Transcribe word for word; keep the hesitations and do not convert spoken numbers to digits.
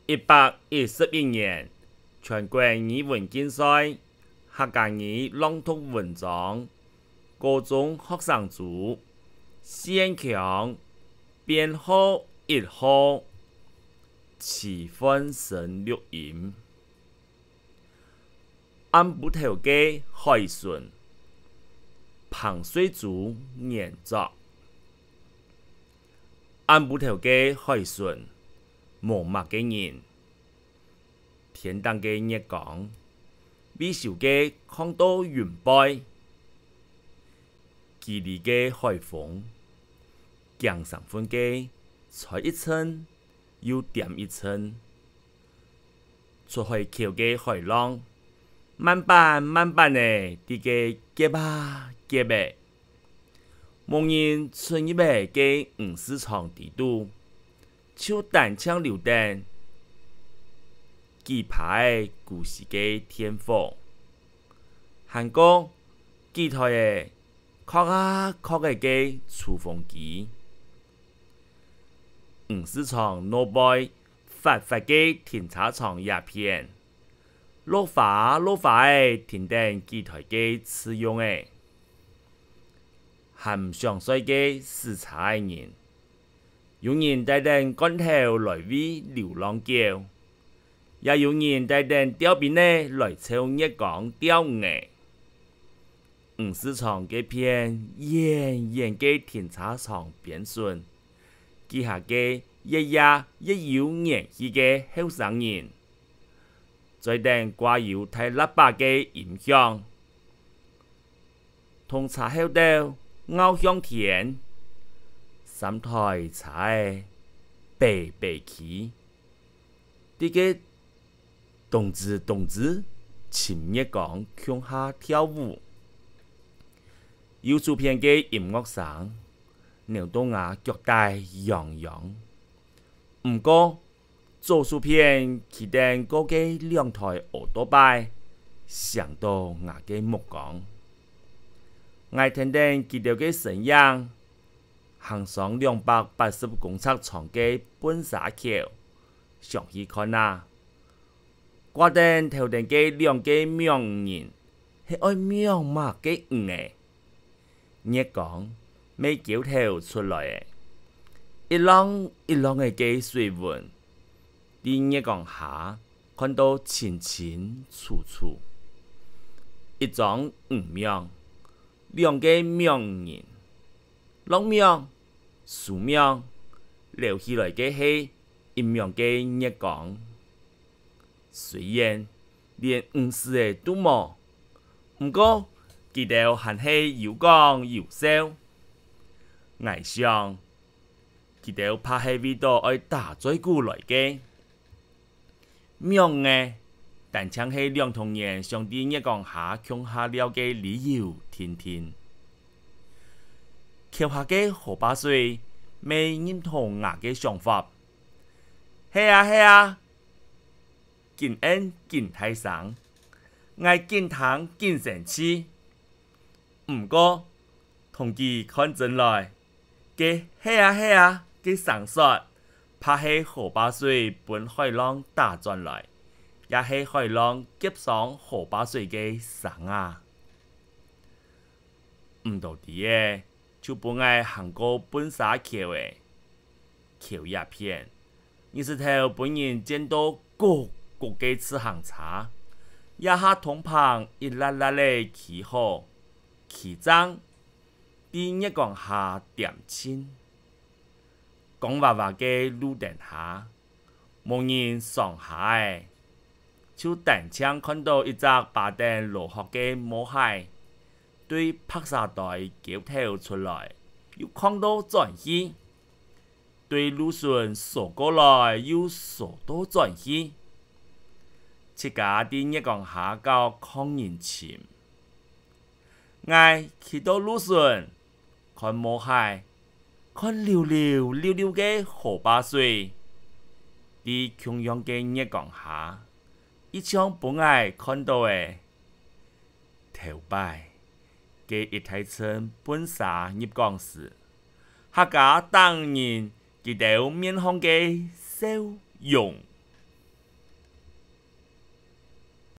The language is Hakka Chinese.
一百一十一年，全國語文競賽，客家語朗讀文章，高中學生組，四縣腔，編號一號，徐煥昇錄音。暗晡頭个海脣，彭瑞珠原作。暗晡頭个海脣，無麼个人。 天頂个月光，為愁个囥到雲背。淅瀝个海風，驚生份个吹一陣又恬一陣。出海口个海浪，慢板慢板仔在該夾啊夾仔。 無人出入个魚市場底肚，就單淨留等幾葩仔古時个電火，還過幾台仔硞啊硞仔个抽風機。魚市場外背闊闊个停車場這片， 落花落花仔停等幾台个自用仔，還毋想睡个駛車仔人，有人帶等罐頭來餵流浪狗，也有人帶等釣檳仔來湊月光釣魚仔。魚市場該片遠遠个停車場邊脣，幾下个越野越有元氣个後生人， 嘴頂掛有大喇叭个音響，同車後斗咬向天，三台車仔嗶嗶翕，在該咚吱咚吱尋月光共下跳舞。右手片个音樂聲，扭到吾腳底癢癢。毋過， 左手片騎等過个兩台奧多拜，閃到吾个目光。𠊎跈等佢兜个身影，行上兩百八十公尺長个糞沙橋，上去看啊！掛等頭頂个兩个網人，係愛網麼个魚仔？ 月光乜勾頭出來咧，一浪一浪仔个水紋，在月光下看到清清楚楚。一張魚網，兩个網人，落網、收網，撈起來个係一網个月光。 雖然連魚屎仔都無，毋過佢兜還係有講有笑。𠊎想，佢兜怕係為著愛打嘴鼓來个。網仔，單淨係兩同年想在月光下共下尞个理由定定。橋下个河壩水，乜認同𠊎个想法。係啊，係啊， 緊應緊大聲，𠊎緊聽緊生趣。毋過，同佢看真來，該係啊係啊个聲說，怕係河壩水分海浪打轉來，也係海浪夾上河壩水个聲啊。毋多知仔， 就分𠊎行過糞沙橋仔。橋這片，日時頭分人佔到谷谷个自行車，這下通棚一列列仔企好，企正，在月光下恬靜。光滑滑个路燈下， 無人上下仔，就單淨看著一隻揹等籮殼个毛蟹，對白沙堆勾頭出來，又囥倒轉去，對路脣趖過來又趖倒轉去。自家在月光下搞囥人尋。𠊎企到路脣， 看毛蟹，看溜溜溜溜个河壩水，在共樣个月光下，一像分𠊎看著咧。頭擺，該一大陣糞沙入港時，客家頂人佢兜面項个笑容